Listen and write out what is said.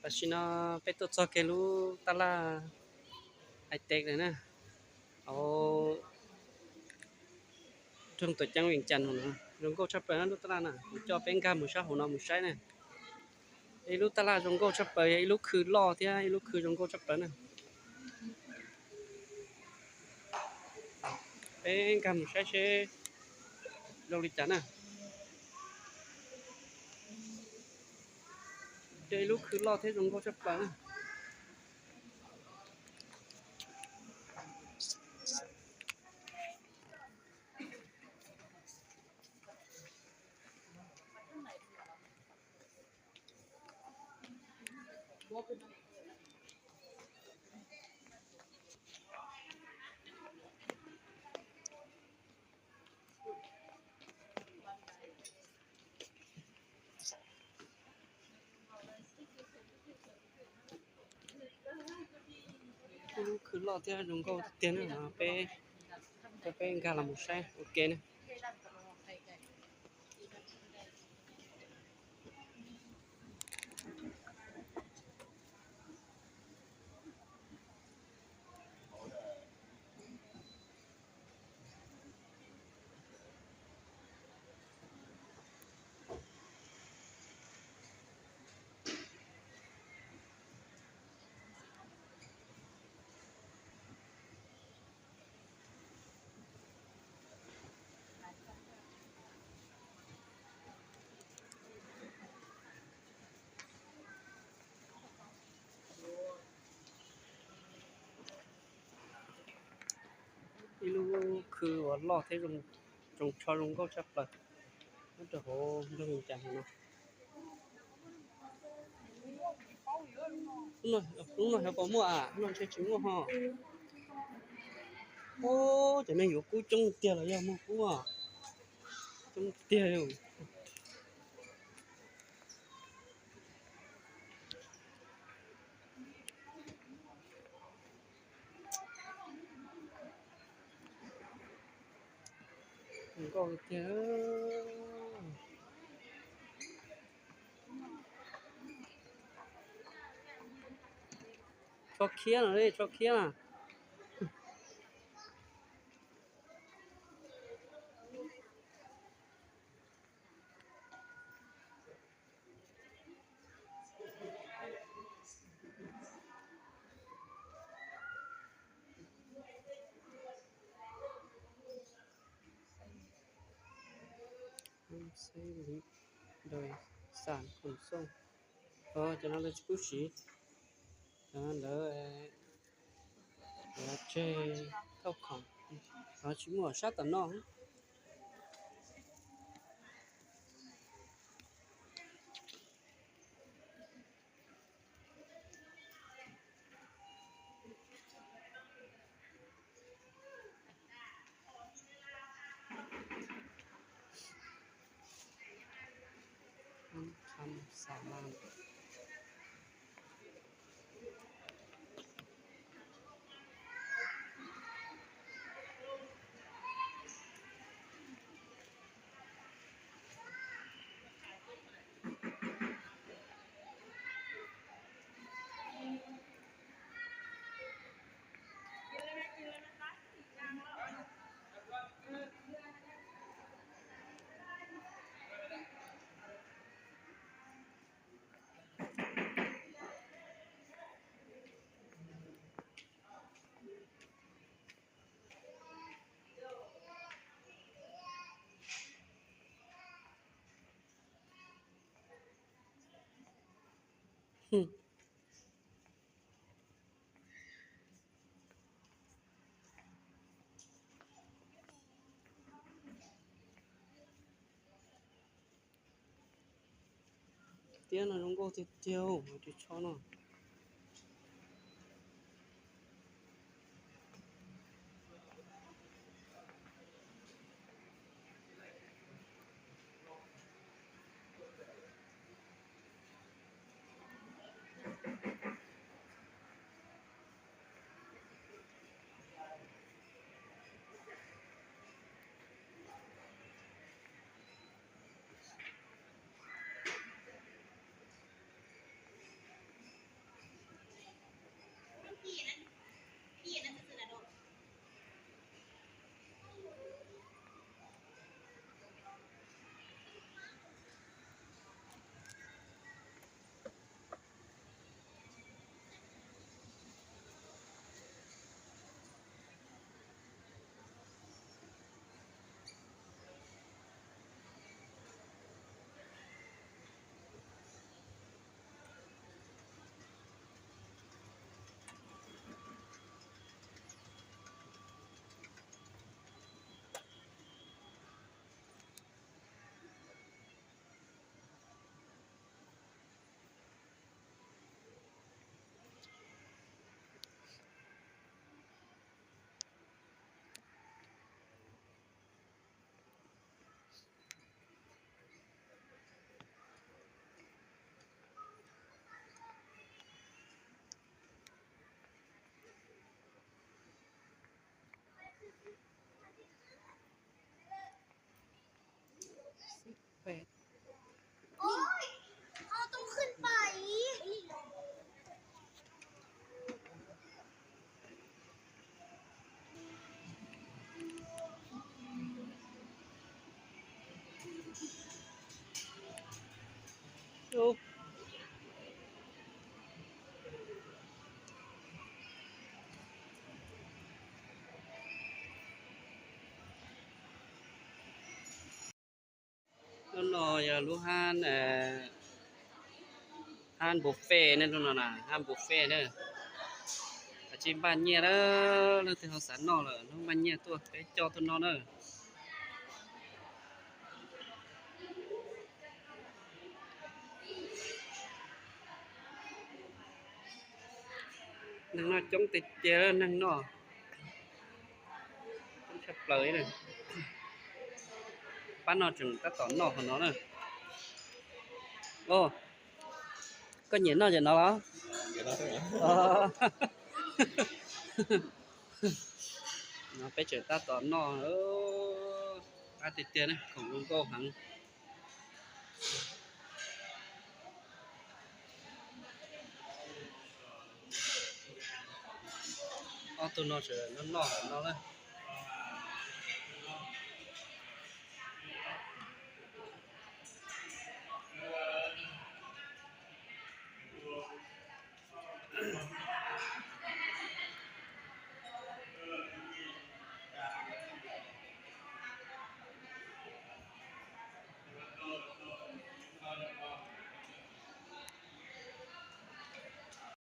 Tam sim no peb tuaj txog kiag lub taj laj High Tech na, hauv roog Tuam Ceeb Vias Cas no, zoo nkauj tshaj plaws na lub taj laj na. Kuv coj peb nkag mus sab hauv no mus saib na. Ib lub taj laj zoo nkauj tshaj plaws, yog ib lub khw loj thiab ib lub khw zoo nkauj tshaj plaws na. Peb nkag mus saib seb zoo li cas na. Yog ib lub khw loj thiab zoo nkauj tshaj plaws na. Ib lub khw loj thiab zoo nkauj tiag tiag na. Peb, coj peb nkag los mus saib ua ke na. Ib lub khw uas loj thiab zoo, zoo tsho zoo nkauj tshaj plaws nyob rau hauv nroog Vias Cas no. Lub no xyov puas muaj, lub no ntshe tsis muaj ho. Ub, cov neeg yuav kub coob tiag los yog muag kub, coob tiag li. Nkauj tiag. Tsho khiab no, tsho khiab na. Xab li dois xam khum xooj. Cov no lawv tsis pub siv, cov no lawv tseg thauj khoom, tsis muaj sab tom no. Tiab no zoo nkauj tiag tiag, tus tsho no. No yog lub hab, hab buffet ne, lub no na hab buffet na. Kav tsij npaj nyiaj na, leej twg ho xav noj lawm ho npaj nyiaj tuaj peb coj tuaj noj na. Neeg noj coob tiag tiag, neeg noj coob tshaj plaws. Pab no tseem tab tom noj qhov no na. Koj nyiam noj cov no los? No peb tseem tab tom noj, qab tiag tiag ne, khoom zoo nkauj heev. Ob tug no tseem noj noj no na.